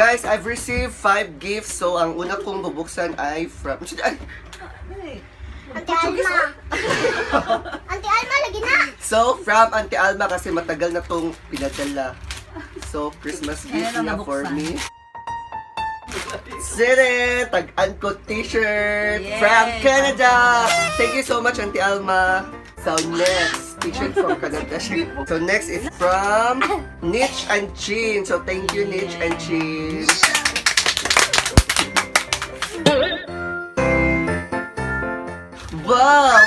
Guys, I've received five gifts. So, ang una kong bubuksan ay from... Ay, Auntie Alma. Auntie Alma, lagi na. So, from Auntie Alma kasi matagal na tong pinadala. So, Christmas gift Kaya lang niya for nabuksan. me. Sire! Tag-an ko t-shirt Yay! from Canada! Thank you so much, Auntie Alma. So, next, t-shirt from Canada. So, next is from Niche and Chin. So, thank you, Niche and Chin. Wow!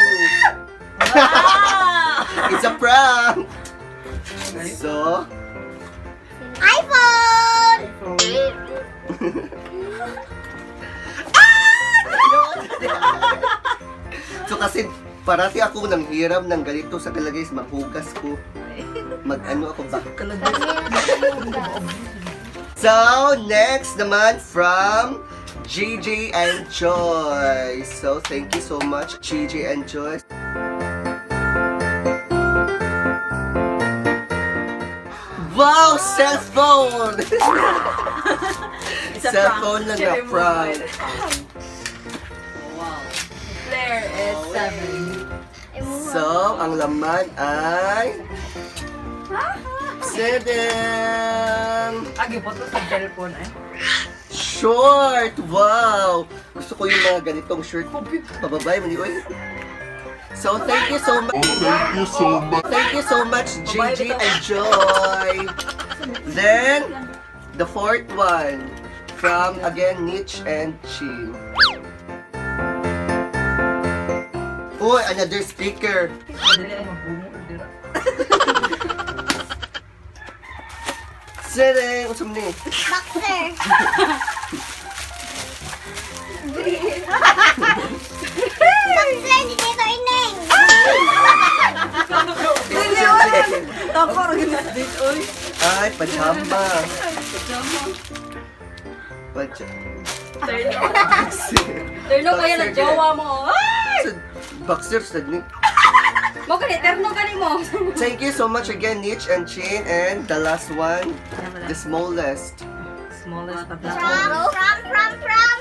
It's a prank! So, iPhone! So kasi parati ako nang hiram ng ganito sa kanila, guys, maghugas ko. Mag-ano ako ba? So, next naman from GG and Joy. So, thank you so much, GG and Joy. Wow! Cellphone! It's a Cellphone lang na Cherry prank. Wow. Flare S7. So, ang laman ay... Seven! Agi po to sa cellphone eh. Short! Wow! Gusto ko yung mga ganitong shirt. Pababay man oy. So, thank you so much. Thank you so much. Thank you so much, Gigi and Joy. Then, the fourth one from, again, Niche and Chin. Uy, another speaker. Madali ay magbungo dira. Sere, usam ni. Boxer. Boxer ni Tito Ineng. Tako ra gid this oy. Ay, pajama. Pajama. Terno kaya ng jowa mo. Ay! Boxer, sad ni. Mo gani, terno gani mo. Thank you so much again, Niche and Chin. And the last one, the smallest. Smallest pa From.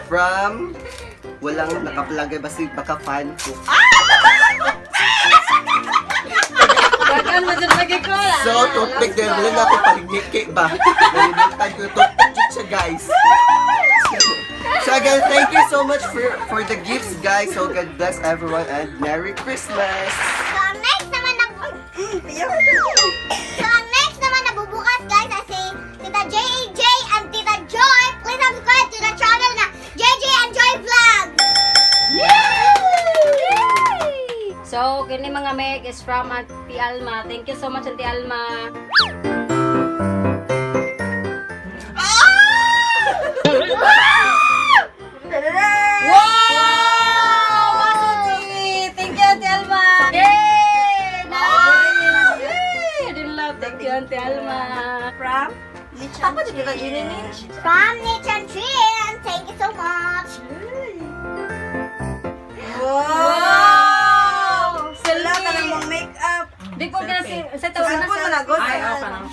From, walang nakaplagay, basta baka fan ko. Dagan mo dyan lagi ko. So, toothpick din. Wala na ako pahiniki ba? Nalimutan ko yung toothpick jud siya, guys. So again, thank you so much for the gifts, guys. So God bless everyone and Merry Christmas! So, ang next naman na... So, ang next naman na bubukas, guys, ay si Tita JJ and Tita Joy. Please subscribe to the channel na JJ and Joy Vlog. So, kini mga meg is from Auntie Alma. Thank you so much, Auntie Alma. Wow! Masuti! Thank you, Auntie Alma! Yay! Nice! Yay! I didn't love. Thank you, Auntie Alma. From Ako di kita gini ni. From Niche and Chin. Thank you so much. Wow! Selfie! Wala ka na mong make-up. Di ko na si sa tawag na Cellphone mo na selfie. god. Ay, oh, kanang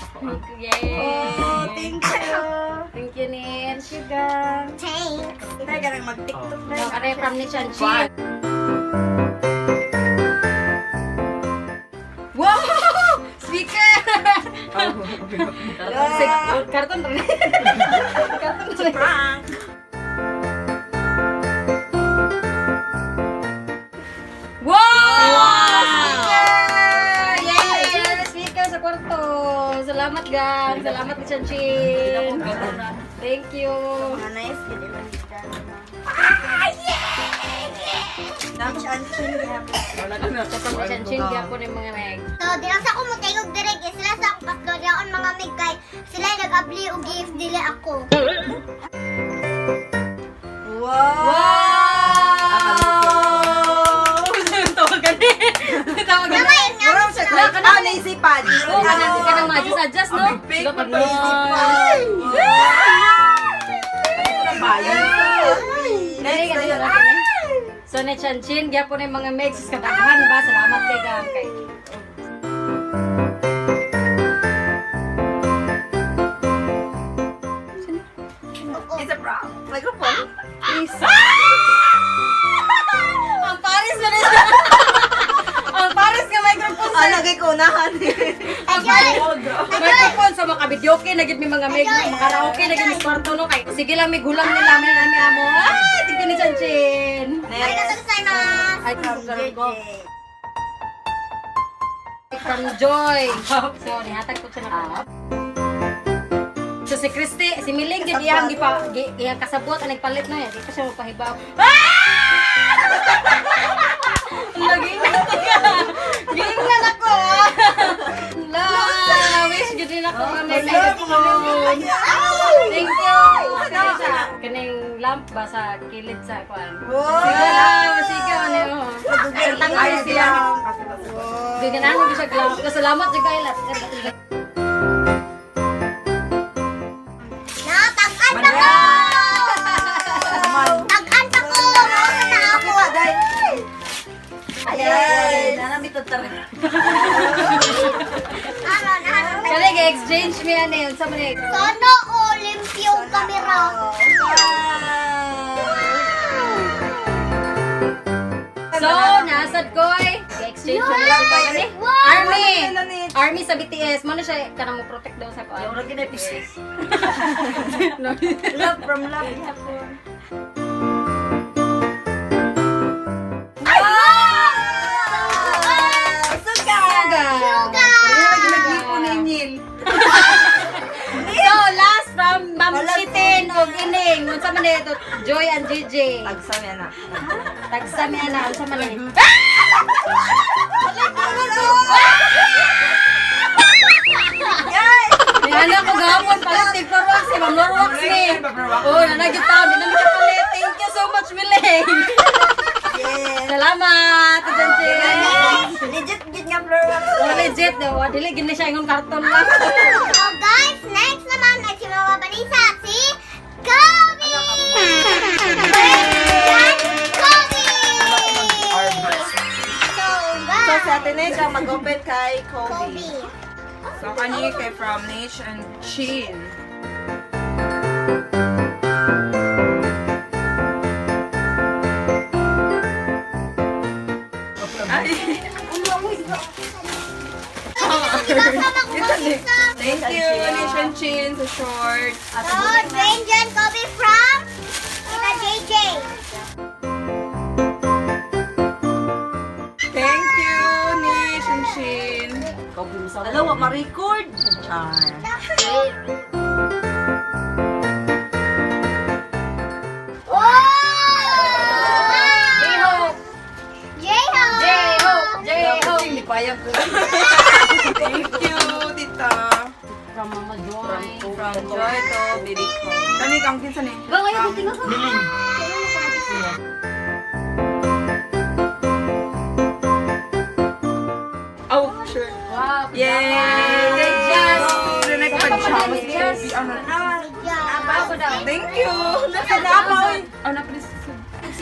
Yay! Oh, thank you. Thank you, Niche. Sugar. Thanks. Try ka nang mag-TikTok na. So, kare from Niche and Chin. Wow! Speaker! Karton rin. Karton rin. Prank. Wow! Speaker! Yay! Speaker sa kwarto. Salamat, gang. Salamat, Chan Chin. Thank you. Mga nice gid ila dito. Niche and Chin gihapon. Sa Chan Chin, gyapon yung mga meg. So, di lang sa ako motingog direct, eh, sila sa akong pastoryaon mga mig kay sila nag-abli og gift dili ako. Wow! Wow! Tawag gani. Tawag gani. Gamay nga Murag siya. Ah, naisipan. Oh, kanang kanang ma-adjust adjust no? Fake man Dali ka dali ka. So ni Chan Chin, gyapon yung mga megs kadaghan ba? Salamat kay gang kay. Microphone. Please. Ang pares mo na siya. Ang pares nga microphone sa Ah, lagay ko unahan. Ang microphone sa mga kabidyoke na gid mi mga meg makaraoke na gid mi kwarto no kay sige lang may gulang nila mi nami amo. Ah, tignan ni Chanchin. Arigato gozaimasu. Ay, karon ko. From Joy. So, nihatag ko siya na. So si Christy, si Miling gid iyang gipa iyang kasabot ang nagpalit na ya, di pa siya mapahibaw. Ah! Lagi na ka. Giingnan ako. Ah. La, wish gid nila ko nga may microphone. Thank you. Kani siya, kaning lamp ba sa kilid sa kuan. Wow! Sige, sige ano. Tangay siya. Giganahan mo siya lamp. Salamat jud kay lat. Natag-an pa ko! Tag-an pa ko! Mausa na ako. Ako, dai. Yay! Nanamit ang tara. Aron, aron. Kani ga-exchange mi ani unsa man ni? Sana all limpyo ang kamera. So, nasad ko eh. Ga-exchange mi lang pa ani. Wow! Army. Army sa BTS mo na siya kanang mo protect daw sa kuan. Love from love. Hapon. Suga! Sugar! Naglipon ni Emil. So, last from Ma'am Chitin og Ining. Unsa man ni ito? Joy and JJ. Tagsam yan ah. Tagsa mi ana unsa man ni? Ni ana ko gahapon palit tig Florwax si Ma'am Florwax ni. Oh, nanagit ta di na makapalit. Thank you so much, Miling. Yes. Salamat, Ate Legit, gid nga floor. Oh, legit daw. Dili gini siya ingon karton lang. So guys, next naman ay si Mama Vanessa at si Kobe! Kobe! So So, guys, si Ate Neka mag-open kay Kobe. Kobe. So, kani kay from Niche and Chin. Ay, thank you, Niche and Chin, sa short. So, Dwayne John Kobe from Tita JJ. Thank you, Niche and Chin. Hello, wa ma-record. Char. Wow! J-Hope! J-Hope! J-Hope! J-Hope! Hindi pa yung Thank you, Tita. From Mama Joy. From Joy to Baby ko. Kani kang kinsa ni? Ba, ngayon, buti nga ka. Oh, sure. Wow, Yay! Thank you. Nagpa-jam si Kobe. Ano? Ako daw. Thank you. Salamat. Oh, na please.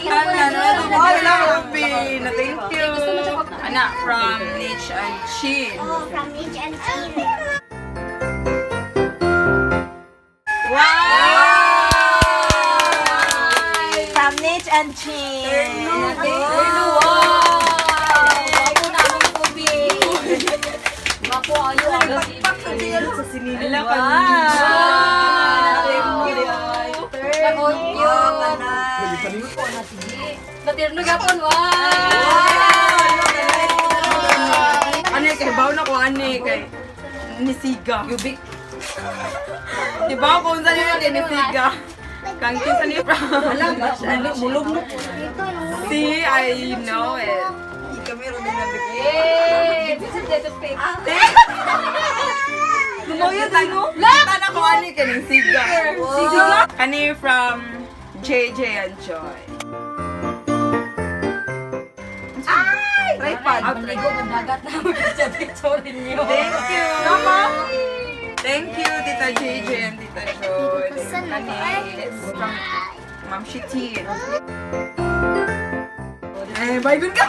Ana, na, thank you. Ana, from Niche and Chin. Oh, from Mitch and Chin. Wow! From Nate and Chin. Wow! Ako na akong Kobe. Mako, ayo. Ala ka. Wow! Thank you. Ako, cute. Natirno gapon, wow! Ano yung kay baw na ko ani kay nisiga. Yubik. Di ba kung saan yun kay nisiga? Kang kinsa ni from. Alam, mulog mo. See, I know it. Yay! This is the toothpick. Lumoyo tayo. Tana ko ani kay nisiga. Siga. Kani from JJ and Joy. Ay! Tripod. Maligo ng dagat na mag-picture ninyo. Thank you. Tama. Thank you, Tita JJ and Tita Joy. Kani is from Ma'am Shitin. Eh, bye good ka!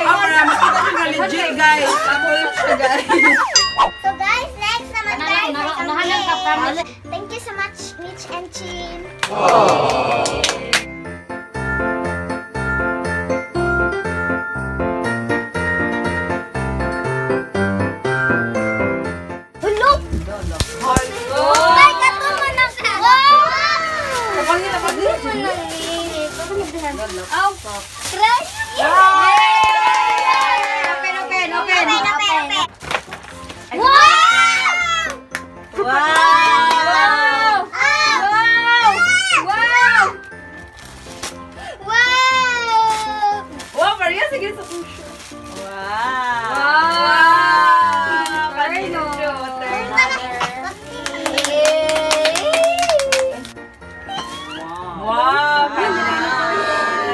Ako na, makita nyo nga legit, guys. guys. So guys, next naman Ano, guys, ano, ay kang unahan lang ka, Dane. promise. Thank you so much, Mitch and Chin. Hulog! Ay, katulad na siya! Wow! Oh, crush! Open, open, open. Open, open, open. Wow! Wow! Wow! Wow! Wow! Wow, Maria, sige sa puso. Wow! Wow! Kanino? Wow!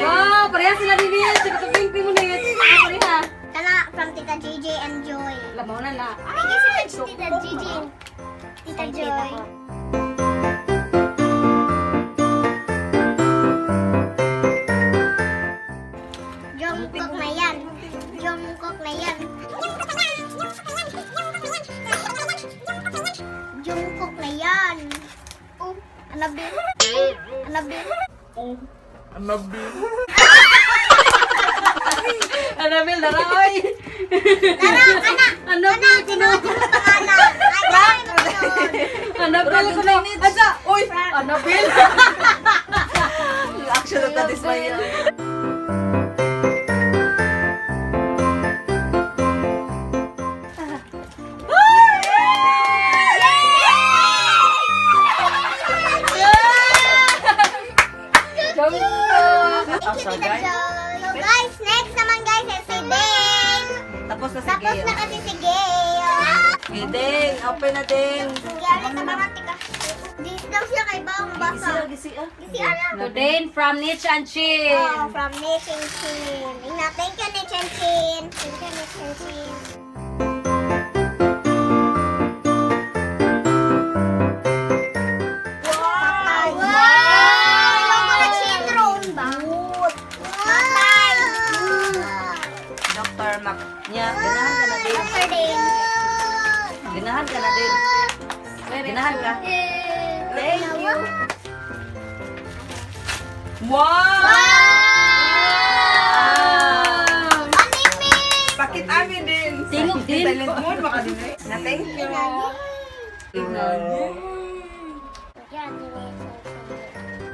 Wow, pareha sila ni Mitch. Katubing mo na yun. Pareha. Kana from Tita JJ and Joy. Lamaw na na. Thank you so much, Tita JJ and Tita Joy. Jungkook na yan. Jungkook na yan. Jungkook na yan. Oh, Annabelle. Oh, Annabelle. Annabelle, dara, oy. Tara, anak. Annabelle ko no. Pangalan. Ay, Annabelle ko no. Asa, oy. Annabelle. Action of the dismay. Thank you, Tita Joy. So guys, next naman guys is si Dane. Tapos na si Tapos Gail. na kasi si Gail. Okay, Ding. Open na, Ding. Gyari ka mga tika. Dis daw siya kay Bang Basa. Gisi, ah. Gisi ala. To Dane from Mitch and Chin. Oh, from Nation Chin. Ina, thank you, Nation Chin. Thank you, Nation Chin. Wow! Wow! Chin drone ba? Patay! Dr. Mac. Nya, ganahan ka na, Ding. Dr. Dane. Ganahan ka na, Ding. Ganahan ka. Thank you. Wow! Anime! Pakit amin din. Tingog din. Silent mode, baka din eh. Na thank you. Yan,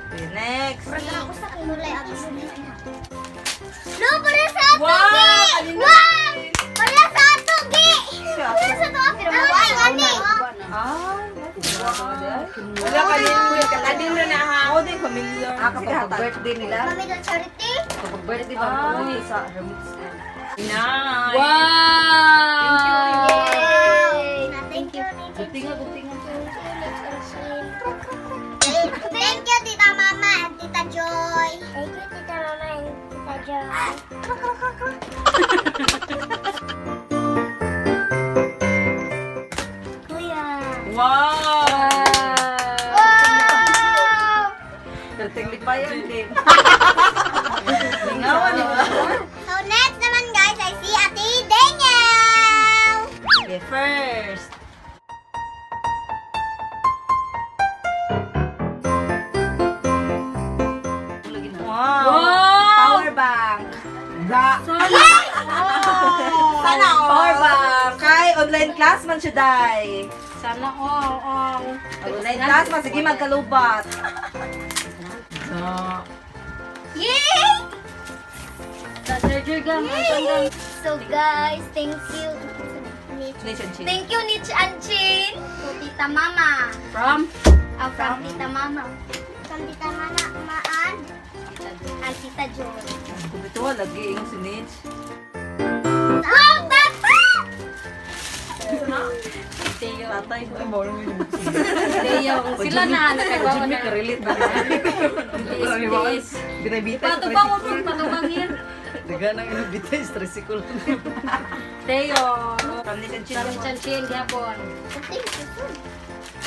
Okay, next. No, para sa ato, Wow! Gi! Wow! Para sa ato, Gi! Para sa ato, pero ani. Ah, Wala ka din. Katadin na na ha. Ako din, familiar. Ah, kapag birthday nila. Mami del Charity. Kapag birthday ba, ah. Sa Hermits. Nice. Wow! Yay! Thank you. Tingnan, tingnan. Thank you, Tita Mama and Tita Joy. Thank you, Tita Mama and Tita Joy. Kuya. Wow! Wow! Perting lipayan din. Lingawan, di ba? So next naman guys, I see Ate Daniel! Okay, first. Wow! Wow! Power bank. Sana all. Power bank. Kay online class man siya day. Sana all. All. Online class man sige magkalubat. Yay! Sa charger gang. Yay! So guys, thank you. Mitch. Nation Chin. Thank you, Nich and Chin. To Tita Mama. From? Ah, from Tita Mama. From Tita Mama, Ma and Tita Joy. Ito lagi yung si Nich. Wow, tata! Teo. Tatay ko. Teo. Sila na. Nakaibawa na. Karelate ba? Please, please. Binabitay sa Patubang mo patubang here. Daga nang inabitay sa tricycle. Teo. From Nich and Chin. From Mitch and Chin, gyapon. Thank you.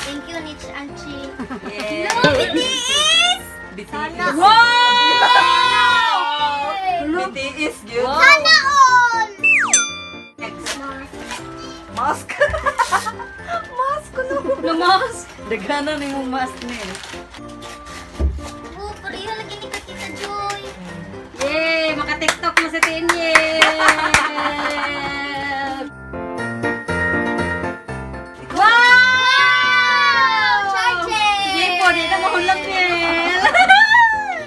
Thank you, Nich and Chin. Yeah. No, BTS! BTS. Wow! BTS gyud. Sana all! Next. Daghanan ni mo mask ni. Oh, pareho lagi ni ka Tita Joy. Yay! Maka-TikTok na si Tinye! Wow! Charger! Sige po, di na mahulag niya.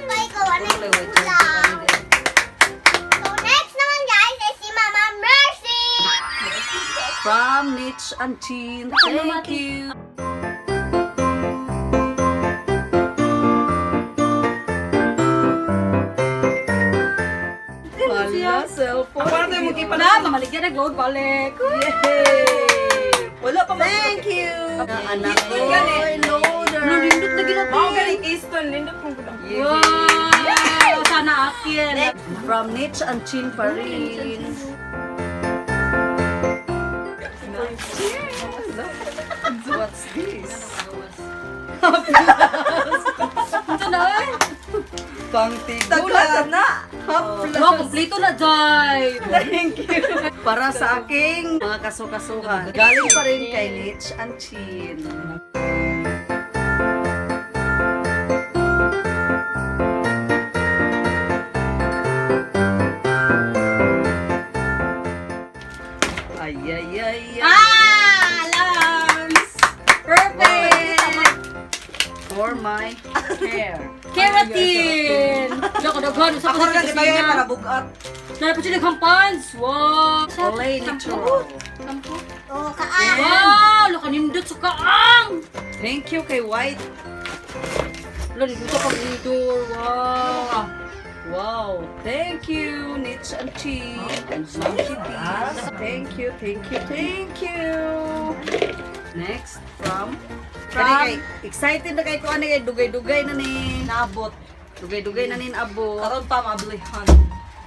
Bye, ko. Ano yung kulang? So, next naman guys is si Mama Mercy! From Niche and Chin. Thank you. Wala, cellphone. Ako na tayo magkipa Na, mamaligyan nag-load balik. Yay! Wala pa man. Thank you! Anak ko, Gani. loader. Nindot na ginati. Mao gani Keystone, nindot mong gulang. Wow! Sana akin. From Niche and Chin pa rin. What's this? Ito na eh. Pangtigulan. na. Wow, kompleto na, Jai. Thank you. Para sa aking mga kasukasuhan. Galing pa rin kay Niche and Chin. Ay, ay, ay, ay. Ah! Alarms! Perfect! For my hair. Keratin! Loko, daghan. Sa Ako na lang di ba para bugat. Nalapit siya daghang pants. Wow! Olay natural. Shampoo. Oh, kaa! Wow! Loko, nindot sa kaang! Thank you kay White. Wala, nindot sa pag-indoor. Wow! Wow. Thank you, Niche and Chi. And Monkey Peace. Thank you, thank you, thank you. Next, from... From... Kay, excited na kay ko ani kay dugay-dugay na ni. Naabot. Dugay-dugay na ni abot. Karon pa maablihan.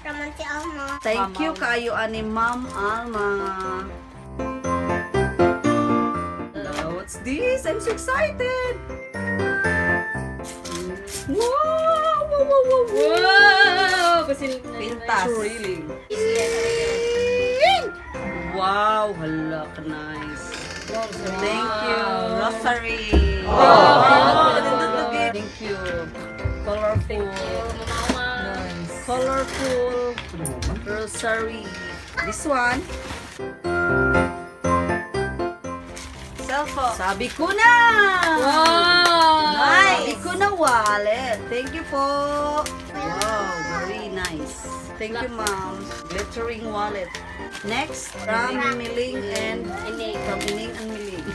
From Auntie Alma. Thank you kayo ani Ma'am Alma. Hello, what's this? I'm so excited. Wow! Wow, wow, wow, wow. Wow! Basil Pintas. Thrilling. Wow, hala ka nice. Thank you. Rosary. Oh, Nindot lagi. Thank you. Colorful. Colorful rosary. This one. Cellphone. Sabi ko na! Wow! Sabi ko na wallet. Thank you po. Wow, very nice. Thank you, ma'am. Glittering wallet. Next, from Miling and Ining. From Ining and Miling.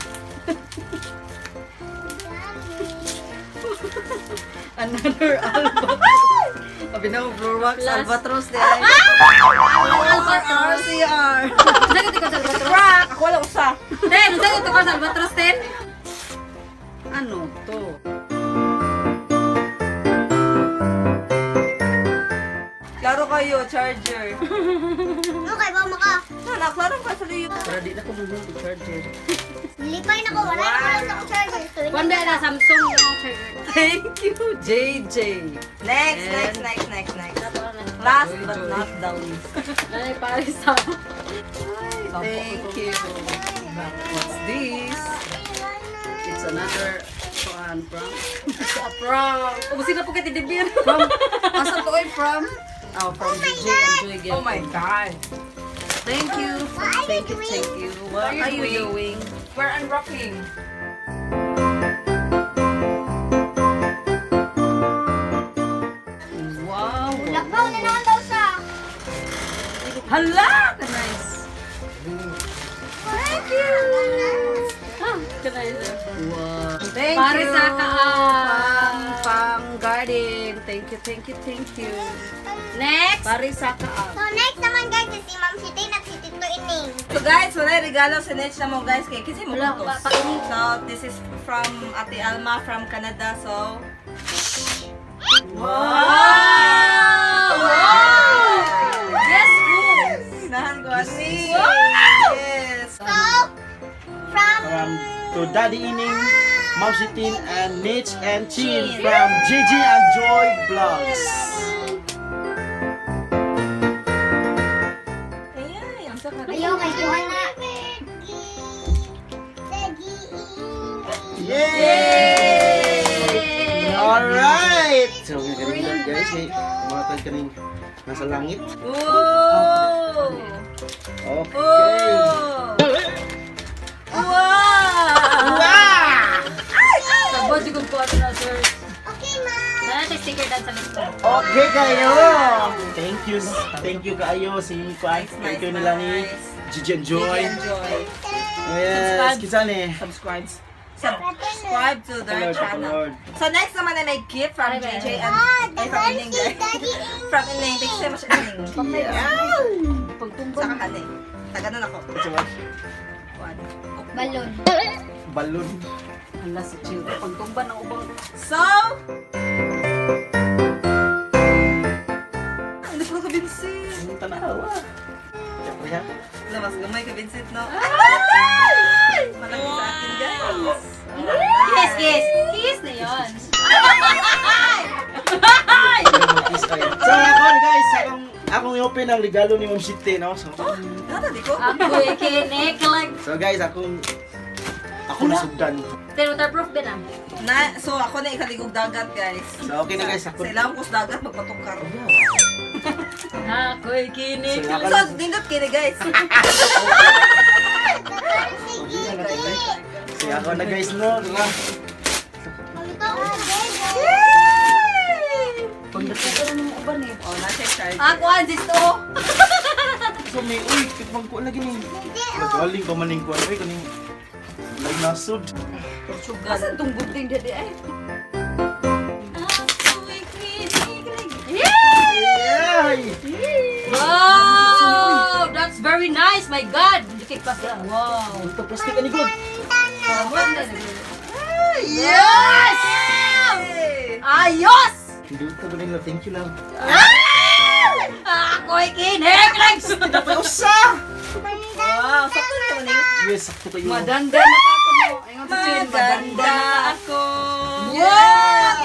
Another albatross. Sabi na mo, floor wax, Plus. albatross di ay. Albatross. RCR. Unsa ka sa albatross? Ako wala usa. Ten, unsa ka sa albatross, ten? Ano to? Klaro kayo, charger. Okay, ba maka? Na, klaro ka sa liyo. Para di na ko muna charger. Lipay na ko. Wala na lang sa charger. So, Wanda na Samsung yung charger. Thank you, JJ. Next, next, next, next, next. Last but not the least. Nanay Paris sa. Thank you. What's this? It's another kuan from Prank. Ubusin na po kay Tidibir. from asa to oy from? Oh, from DJ and Joy Oh my God. Thank you. Thank you, thank you. What are you doing? We're unwrapping. Wow. Lakbaw na naman daw siya. Hala! Nice. Thank you. Wow. Thank Para you. sa kaang. Pang, pang garden. Thank you, thank you, thank you. Next. Pare sa kaang. So, next naman guys is si Ma'am Sitin at si Tito Ining. So guys, wala regalo sa Nech na mo guys kay kasi mo Wala, kutos. So this is from Ate Alma from Canada. So Wow! Wow! Yes, who? Nahan ko ani. Yes. So, from... From to Daddy Ining, Mom Sitin, and Mitch and Chin from Gigi and Joy Vlogs. Ay, ang sakit. Ayaw, kay Johanna. Yay! Alright! So, nga guys, may mga tag kaning nasa langit. Oh! Okay. Oh! Wow! Wow! Sabot yung ko ato na, sir. Okay, ma. Sana siya sticker dan sa likod. Okay kayo! Thank you. Thank you kayo si Kuan. Thank you nila ni Gigi and Joy. Enjoy. Yes, kinsa ni? Subscribe. Subscribe to their Lord, channel. Lord. So next naman ay may gift from JJ and Ah, ay, from the Ining. si Daddy From Ining. Thank you so much, Ining. Yeah. Saka hanay. Taganan ako. Kinsa ba? One. Balon. Balloon. Hala si Chill. Pagtumba ng ubang. So, hindi ko kabinsit. Ang tanawa. Ya. Labas gamay kabinsit, no? Malaki sa akin, guys. Kiss, kiss. Kiss na yun. So ako guys, akong i-open ang regalo ni Ma'am Siti, no? So, Nata, di ko. Ako'y kinikilig. so guys, ako nasugdan. Then waterproof din ah. Na, so, ako na ikaligog dagat, guys. So okay na guys, ako. Sa ilang ko sa dagat, magpatukar. Ako'y kinikilig. So, So, nindot kini, guys. So ako na guys, no? Diba? Pagdating ko ng uban eh. Oh, nasa charge. Ako ang sisto. So may uy, kitbang ko lagi ni. Nagaling pa maning kuan uy kaning lay nasod. Portugal. Asan tong gunting dyan eh? Ako'y kinikilig. Yay! Wow! That's very nice! My God! Hindi kay pa. Wow! Ito plastic ani good. Yes! Ayos! Hindi ito ba nila? Thank you lang. Ako'y kinikilig! Dapat usa. Wow, sakto na naman eh. Yes, sakto kayo. Madanda na ako no. Ingon si Chin, madanda Maganda na ka. ako. Wow!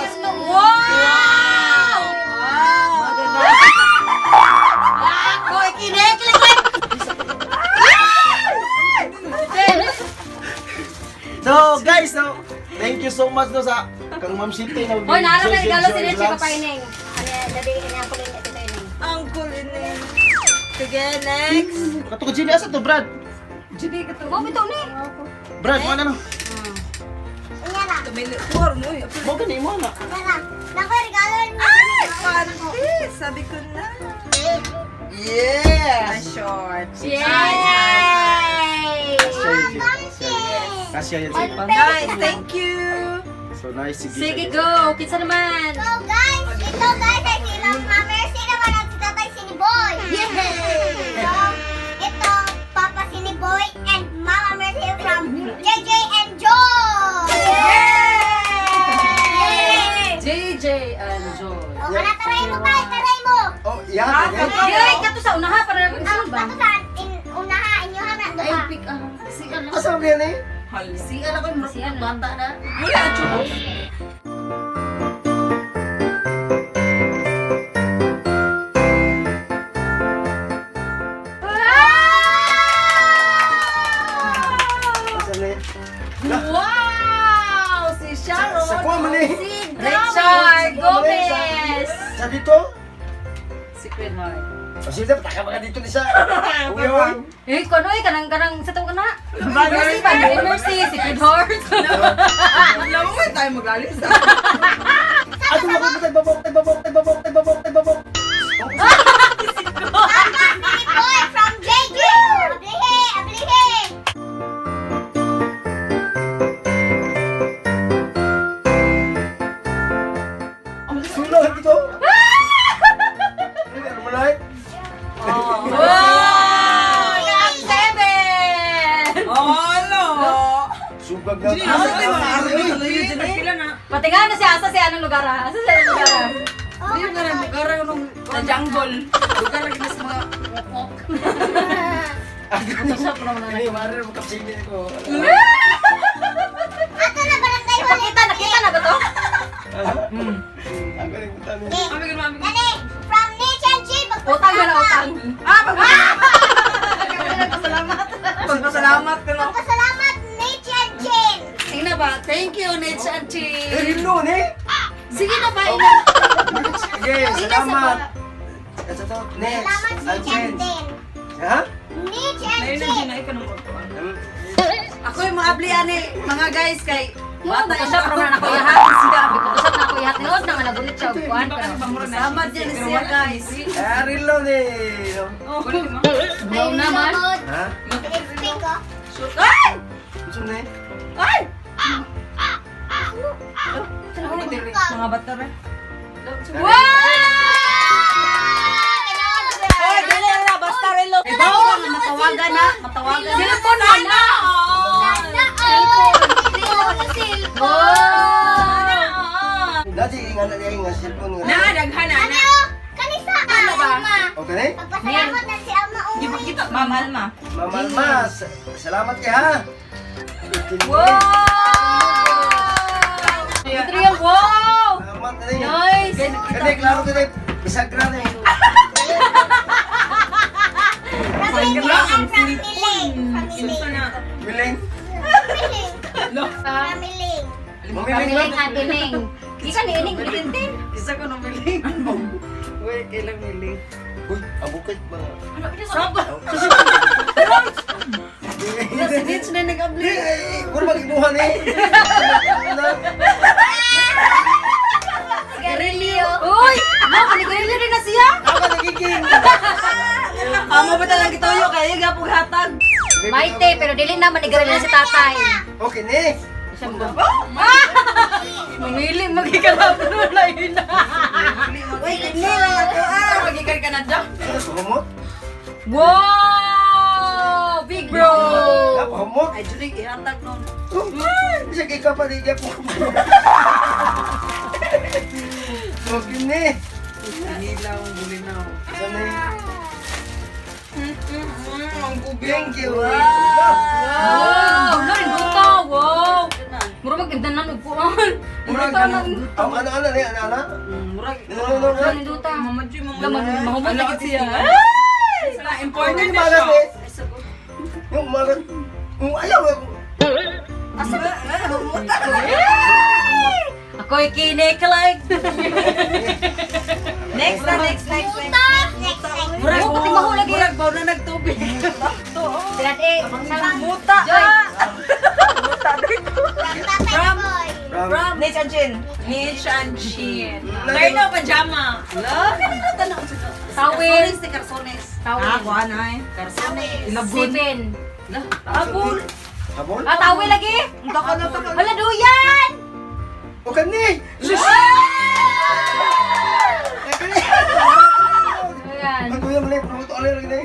Wow! Maganda. Ako'y kinikilig! So guys, so thank you so much no sa kang Ma'am Siti na Hoy, naharap na regalo si Joy Richie Vlogs. Papaining. Ano yan? Dati ini ang kulin Tito Ining. Ang kulining. Sige, next. Kato ko Jimmy asa to Brad? Judy ka to. Mo bitaw ni. Brad, mo na no. Tumili. Kuwar mo eh. Mo gani mo na. Ay, panty! Sabi ko na. Yes. My short. Yay! Kasya yan siya. Guys, thank you. So nice sige. Sige, go! Kinsa naman? So guys, ito guys ay si Ma'am Mercy naman at si Tatay Siniboy. So, ito, Papa Siniboy and Mama Mercy from JJ and Joy! Yay! JJ and Joy. O, kana, taray mo tayo, taray mo! Oh, yeah. Yay! Kato sa unaha para Ang sa ba? kato sa in, unaha, inyo ha, na Ay, duha. pick ah. Si ano? Asa mo yan eh? Si ala ko Si ano? bata na. Wala, chubos. Asa na eh? Wow! Si Sharon. Sa kuha man eh. Si Richard Gomez! Sa dito? Secret Heart. O sige, pataka ba ka dito ni sa? Uy, uy. Eh, kuno eh, kanang kanang sa tawag na. Mercy ba? Mercy, Secret Heart. Wala mo tayo maglalis. Ato mo ko babok, babok, babok, babok, babok. Papa Siniboy from JJ! Ablihe, ablihe! Sulod dito. Ano mo na eh? Wow! Nag 7! Oh, no. Sugag na. Asa tayo mga army? Pila na. Patinga na siya, asa siya anong lugar ah? Asa siya anong lugar ah? Hindi nga na lugar nung Sa jungle. Lugar lagi na sa mga wok. Siya pa naman na. Ay, mare mo kapsili ko. Ato na barangay hall. Nakita, nakita na ba to? Ang galing mo talo. Mami, mami. Dali, from Niche and Chi, Utang na utang. Ah, pagpasalamat. Pagpasalamat ka no. Magpasalamat, Niche and Chin! Tingnan ba? Thank Thank you, Nitch and Chi. Eh, rilo ni. Sige na ba, ina? Sige, salamat. Ito to, next. Salamat si And Chen. Chantin. Ha? Mitch and Ayun Chin. na, Gina, ikaw nang magtuan. Ako yung mga abli ani, mga guys, kay bata Usap raman ako iyahat. Usap na ako iyahat. Tinuod na nga nagunit siya og kuan pero Salamat yan siya, guys. Eh, rilo ni. Brown naman. Ha? It's pink, oh. Ay! Unsa ni? Ay! Mga bata rin. Wow! Oy, dili na, basta relo. Ibaw ka nga, matawagan na. Matawagan na. Cellphone na na. Sana all! Cellphone! Wow! Dati nga na niya nga cellphone nga. Na, daghan na. Ano? Kanisa Alma. Okay ni? Pagpasalamat na si Alma Uy. Gipakita, Ma'am Alma. Ma'am Alma, salamat kay ha. Wow! Ito wow! Salamat na ni. Nice! Kani klaro kani bisagra ni. From Miling and from Miling. From Miling. na. Miling. Miling. From Miling. Mamiling Kamiling lang. ate Ning. Di ka ni Ining bitintin. Isa ko nang miling. Uy, kailang miling. Uy, ang bukid mga. Saba! Si Mitch na nag-abli. Eh, mura mag-imuha ni. Garilio. Uy! Mo, manigarilyo rin na siya. Ako nagiging. Amo ba talaga gituyo kaya gapog hatag. Maite, pero dili na manigarilyo si tatay. Okay ni. Mamili, magikalabon wala yun na. Uy, kini lang ako ah. Magikan ka na dyan. Sino humot? Wow! Big bro! Ako humot. Ay, Julie, ihatag nun. Bisa kay ka pa di po. Okay ni. Inilaw, bulinaw. Sana Ang gubi. Thank you. Wow! Wala, wow! Mura mag-indanan og kuan. Murag ang ana-ana ni ana-ana. Murag. No no no. Wala ninduta. Mama G, mama Wala, mahumot na gid siya. Sa important Ano na magas siya. eh? Yung magas. Yung ayaw. Ako'y kinikilig. Next na, next, next, next. Next, next, next. Murag, Oh, pati mahulag eh. murag, baw na nagtubig. Sila eh, Muta! Joy. From Tatay Boy. From Mitch and Chin. Mitch and Chin. Terno, pajama. Wala, kanina tanong. Tawil. Karsones ni Karsones. Tawil. kuha na eh. Karsones. Seven. Abol. Habol? Ah, tawil lagi. Ang taka na, taka. Hala, duyan! Okay ni. Sus. Ayan. Ang kuya mali, promoto alay lagi ni.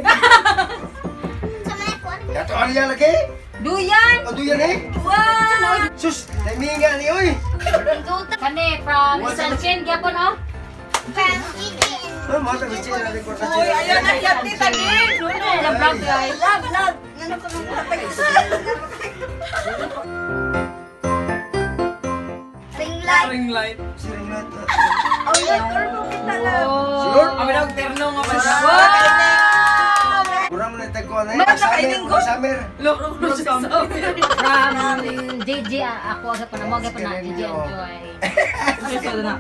Sa mga kuwan. Yato alay lagi. Duyan! Ang duyan eh. Wow! Sus, naminga ni oy. Kani, from Sanchin, gyapon oh. From Gigi and Ah, mga taga-chin na rin ko sa Uy, ayun na, yati tagin. Ano yung vlog guys? Love, love. Ano ko nung hatag? Ring light. Ring light. Siring lahat. Oh, yun, kurbo kita lang. Sure? Kami lang, terno nga pajama. Mura mo na tagkuhan eh. Mura na kainin ko. Summer. From JJ, ah, ako agad pa na, mo agad pa na, JJ and Joy. na.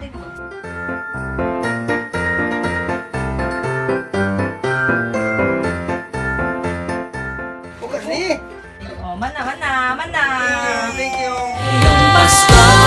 Okay ni. Oh, mana, mana, mana. Thank you. Pasko.